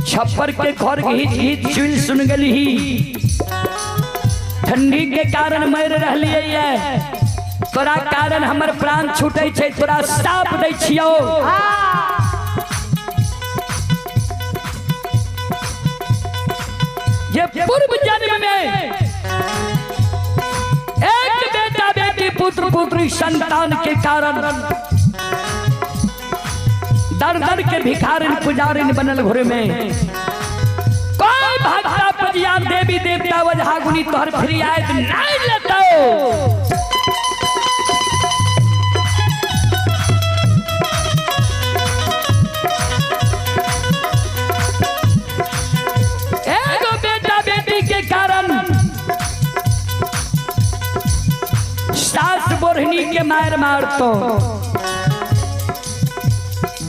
छप्पर के घर घीच घीच चुल सुन गली। ठंडी के कारण मर रहलियै ये, तोरा कारण हमर प्राण छूटे छै, तोरा साप दै छियौ। ये पूर्व जन्म में एक बेटा बेटी पुत्र पुत्री संतान के कारण दर दर के भिखारिन पुजारिन बनल घर में कोई भक्ता पजिया देवी देवता वजहागुनी तोहर फरियाद नहीं लेतो। एगो बेटा बेटी के कारण सास बोरहनी के मार मारतो,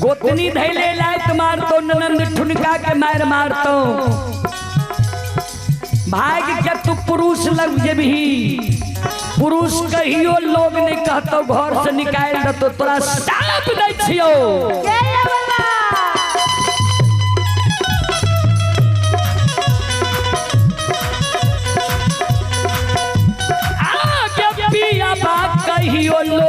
गोतनी धैले लात मारतो, ननंद ठुनका के मार मारतो। भाग के तू पुरुष लग जेबही, पुरुष कहियो लोग नहीं कहतो, घर से निकाल देतो, तोरा साप दै छियो। आगे पिया बात कहियो लोग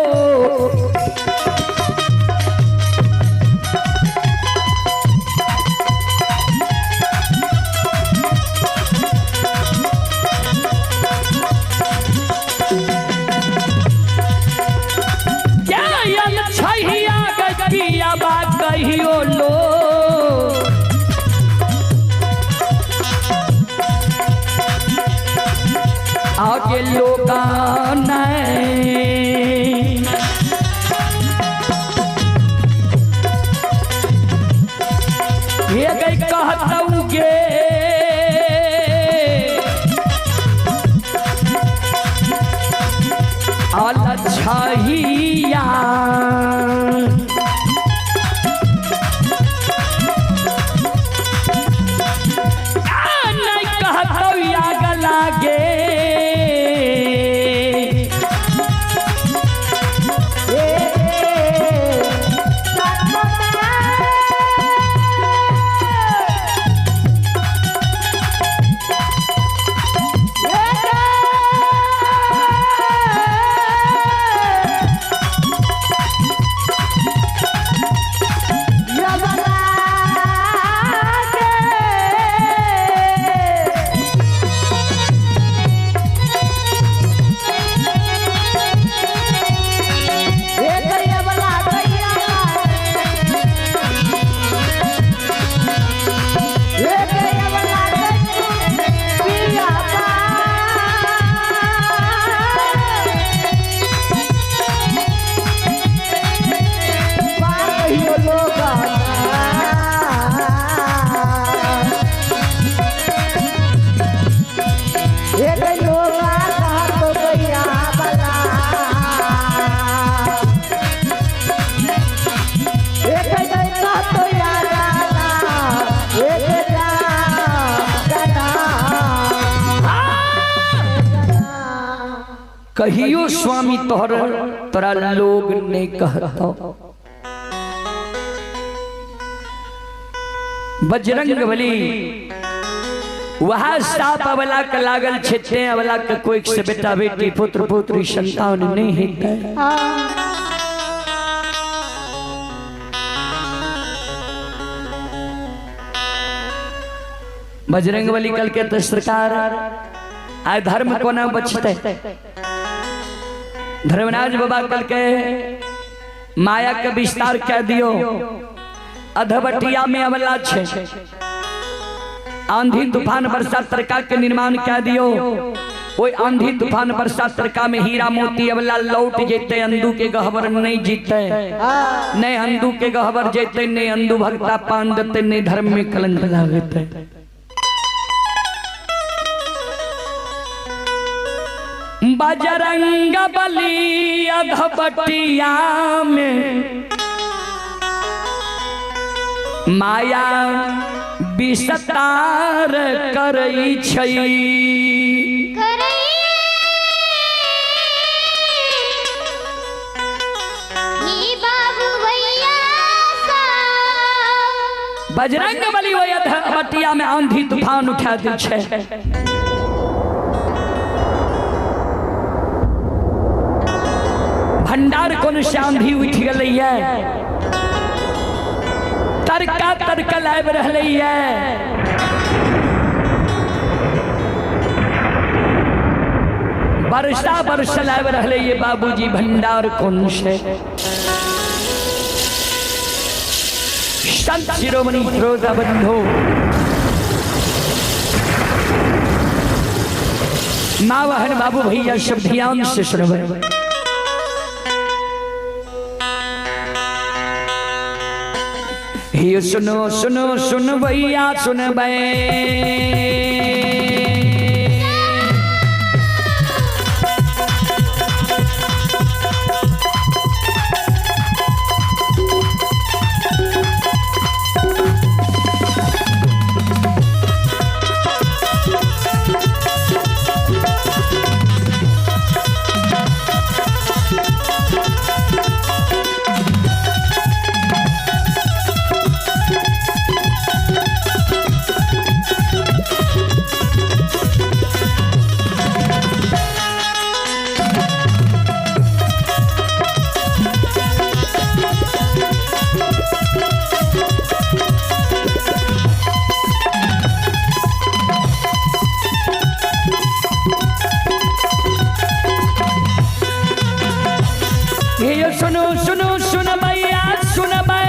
कहियो लो आगे लोग ये गई कहतऊ के अलछहिया कहियो स्वामी तोहर तोरा लोग नहीं कहतो। बजरंग बली वह साप अवला के लागल छे, अवला के कोई से बेटा बेटी पुत्र पुत्री संतान नहीं हेतै। बजरंग बली कल के तो सरकार आय धर्म कोना बचते। धर्मराज बाबा कल के माया के विस्तार कह दियो, अधबटिया में अवला छे, आंधी तूफान बरसात तरका के निर्माण कह दियो, ओई आंधी तूफान बरसात तरका में हीरा मोती अवला लौट जेते, अंदू के गहबर नहीं जीते, नहीं अंदू के गहबर जेते, नहीं अंदू भक्ता पान देते, नहीं धर्म में कलंक लागते। बजरंग बली अधबटिया में माया विस्तार करई छई, बजरंग बली वही अधबटिया बगिया में आंधी तूफान उठा दै छै। भंडार कोन से आंधी उठ गेलैया, तड़का तड़कल आबि रहलैया। वर्षा बरसल आबि रहलैया बाबूजी भंडार कोन से। संत शिरोमणि श्रोता बंधु माँ बहन बाबू भैया सब ध्यान से सुनबै। हे सुनो सुनो सुनबैया सुनबै, सुनो सुनो सुनबैया सुनबै।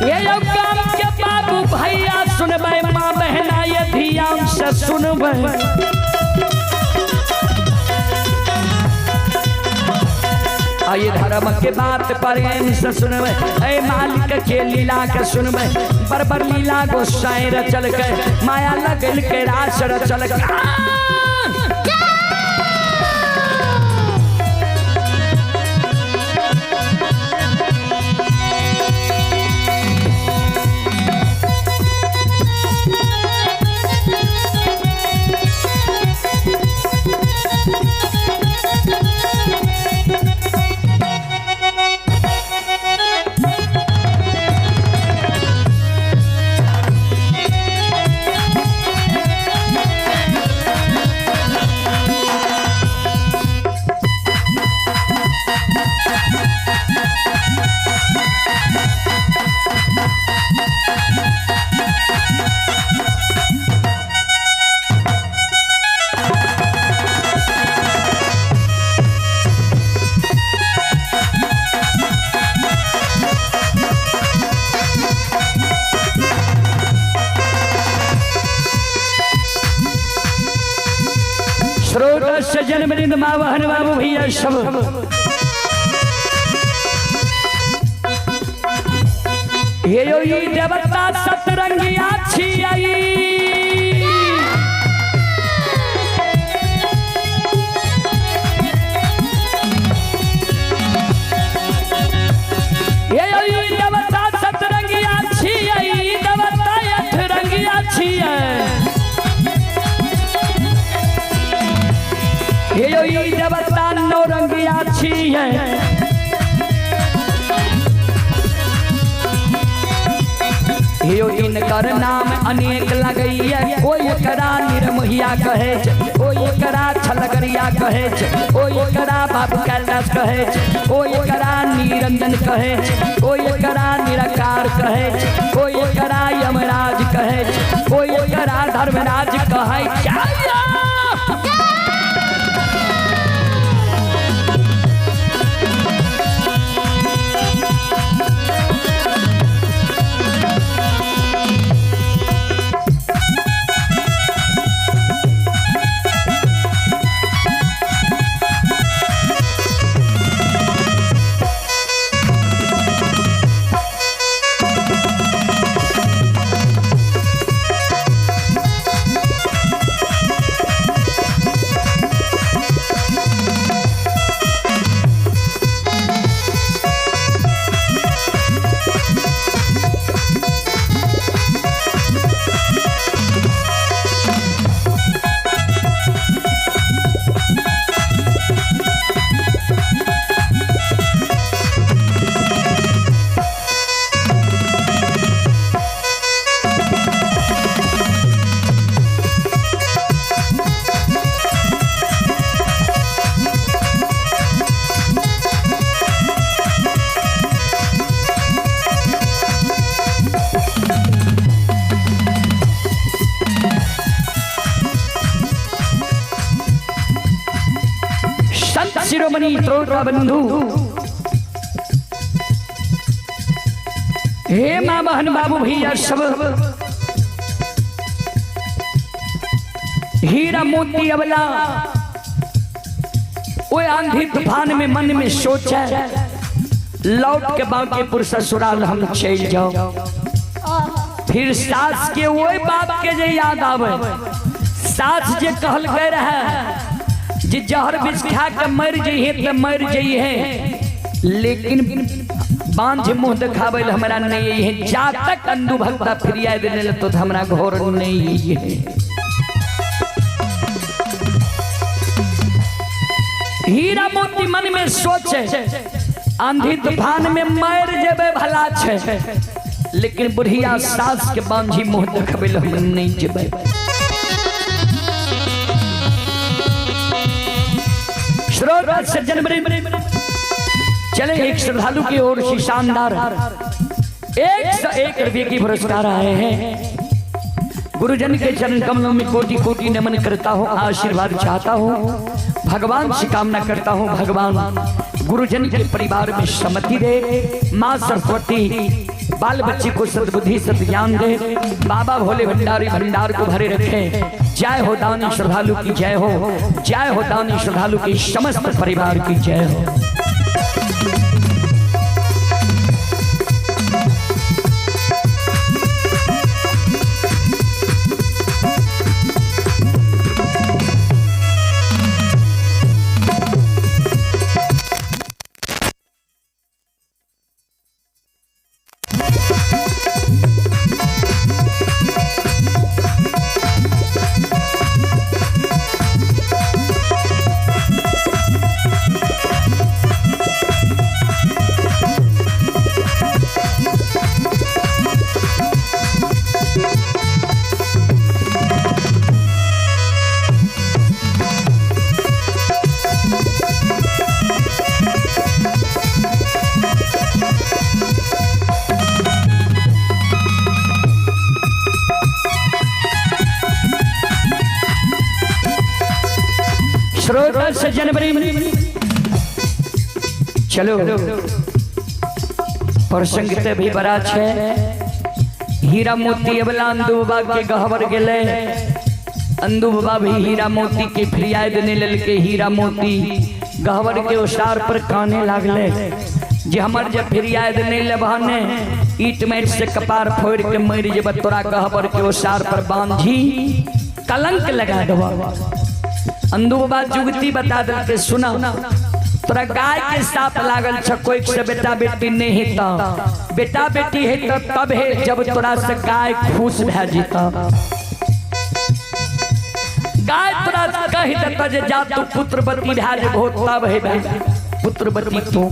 ये काम के बाबू भैया सुनबै, माँ बहना ये ध्यान से सुनबै। आइए धर्म के बात प्रेम से सुनबै, ऐ मालिक के लीला के सुनबै। बरबर लीला गोसाई रचल के, माया लगल के रास रचल के। श्रोता सज्जन वृंद माँ बहन बाबू भैया सब हे यो ई देवता सतरंगिया छियाई, हे यो ई देवता सतरंगिया छियाई, देवता अठरंगिया छियाई। हे देवता नौरंगिया छियै, हे इनकर नाम अनेक लगैया। कोई एकरा निर्मोहिया कहै छै, कोई एकरा छलगरिया कहै छै, कोई एकरा बाबू कैलाश कहै छै, कोई एकरा निरंजन कहै छै, कोई एकरा निराकार कहै छै, कोई एकरा यमराज कहै छै, कोई एकरा धर्मराज कहै छै। शिरोमणि श्रोता बंधु, हे माँ बहन बाबू भैया सब, हीरा मोती अबला वो आंधी तूफान में मन में सोचे लौट के बांकेपुर ससुराल हम चल जाओ। फिर सास के वही बाप के जे याद आवे, सास जे कहल गए रहे जे जहर विष खा के मर जइहे तो मर जइहे, लेकिन बांझ मुंह दिखावे हमरा नहीं है, जा तक अंधु भक्ता फिरिया देने तो हमरा घर नहीं है। हीरा मोती मन में सोचे आंधी तूफान में मर जेबे भला छे, लेकिन बुढ़िया सास के बांझी मुंह देखबे हम नहीं जेबे। श्रोता सज्जन चले एक श्रद्धालु की ओर से शानदार 101 रुपये की पुरस्कार आए हैं। गुरुजन के चरण कमलों में कोटि कोटि नमन करता हूँ, आशीर्वाद चाहता हूँ, भगवान से कामना करता हूँ भगवान गुरुजन के परिवार में सम्मति दे, माँ सरस्वती बाल बच्चे को सद्बुद्धि सद्ज्ञान दे, बाबा भोले भंडारी भंडार को भरे रखे। जय हो दानी श्रद्धालु की जय हो, जय हो दानी श्रद्धालु की समस्त परिवार की जय हो। श्रोता सज्जन चलो प्रसंग ते भी बड़ा छे। हीरा मोती अबला अंधु बाबा के गहबर गेले, अंधु बाबा भी हीरा मोती के फरियाद ने ललके, हीरा मोती गहबर के ओसार पर काने लागले जे हमर जब फरियाद नहीं लेबहने ईट मारि से कपार फोड़ के मरि जेब, तोरा गहबर के ओसार पर बांझी कलंक लगा देबा। अंधु बाबा जुगती बता दिल सुना तोरा गाय के साप लागल छ, कोई से बेटा बेटी नहीं हेता, बेटा बेटी है तो तब है जब तोरा से गाय खुश भए जेता। गाय तोरा कहि देता जे जा तू पुत्रवती भए जेबहो तब है पुत्रवती तू।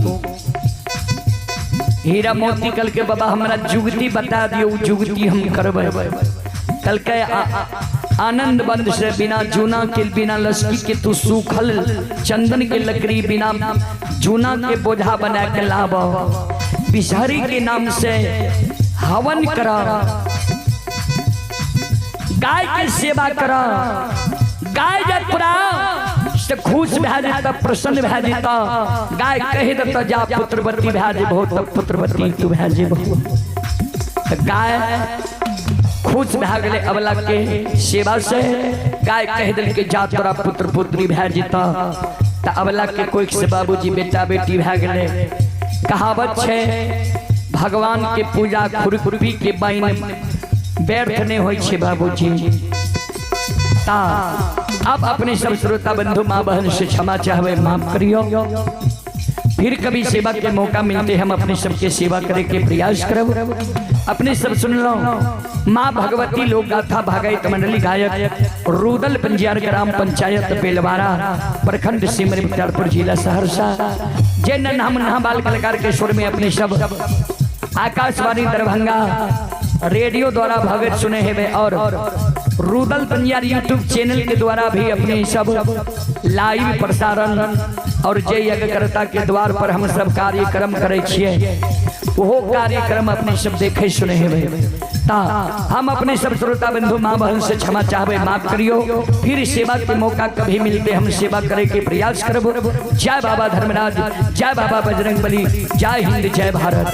हीरा मोती कल के बाबा हमरा जुगती बता दियो, जुगती हम करबै। कल के आनंद बंद से बिना जूना के बिना लस्की के तू सूखल चंदन के लकड़ी बिना जूना के बोझा बना के लाब, बिसहरी के नाम से हवन करा, गाय के सेवा करा, गाय जब पूरा से खुश भए जेता प्रसन्न भए जेता, गाय कहि देता जा पुत्रवती भए जेबहो तब पुत्रवती तू भए जेबहो। गाय खुश भए गेलै अबला के सेवा से, गाय कहि देलकै जा तोरा पुत्र पुत्री भए जेता, त अबला के कोई से बाबूजी बेटा बेटी भए गेलै। कहावत छै भगवान के पूजा खुरखुरबी के बाइन व्यर्थ नहीं होइ छै बाबूजी। ता अब अपने सब श्रोता बंधु माँ बहन से क्षमा चाहबे, माफ करियो। फिर कभी सेवा के मौका मिलते हम अपने सबके सेवा करे के प्रयास करब। अपने सब सुन लो माँ भगवती लोक गाथा भागवत मंडली गायक रूदल पंजियार ग्राम पंचायत बेलवारा प्रखंड सिमरी बख्तियारपुर जिला सहरसा। जय नन्हा मुन्हा बाल कलाकार के स्वर में अपने सब आकाशवाणी दरभंगा रेडियो द्वारा भगत सुने हेबे और रूदल बनियार यूट्यूब चैनल के द्वारा भी अपने सब लाइव प्रसारण और जय यज्ञकर्ता के द्वार पर हम सब कार्यक्रम करे छियै, वो कार्यक्रम अपने सब देखे सुने हेबै। ता हम अपने सब श्रोता बंधु माँ बहन से क्षमा चाहबे, माफ करियो। फिर सेवा के मौका कभी मिलते हम सेवा करे के प्रयास करबो। जय बाबा धर्मराज, जय बाबा बजरंग बली, जय हिंद, जय भारत।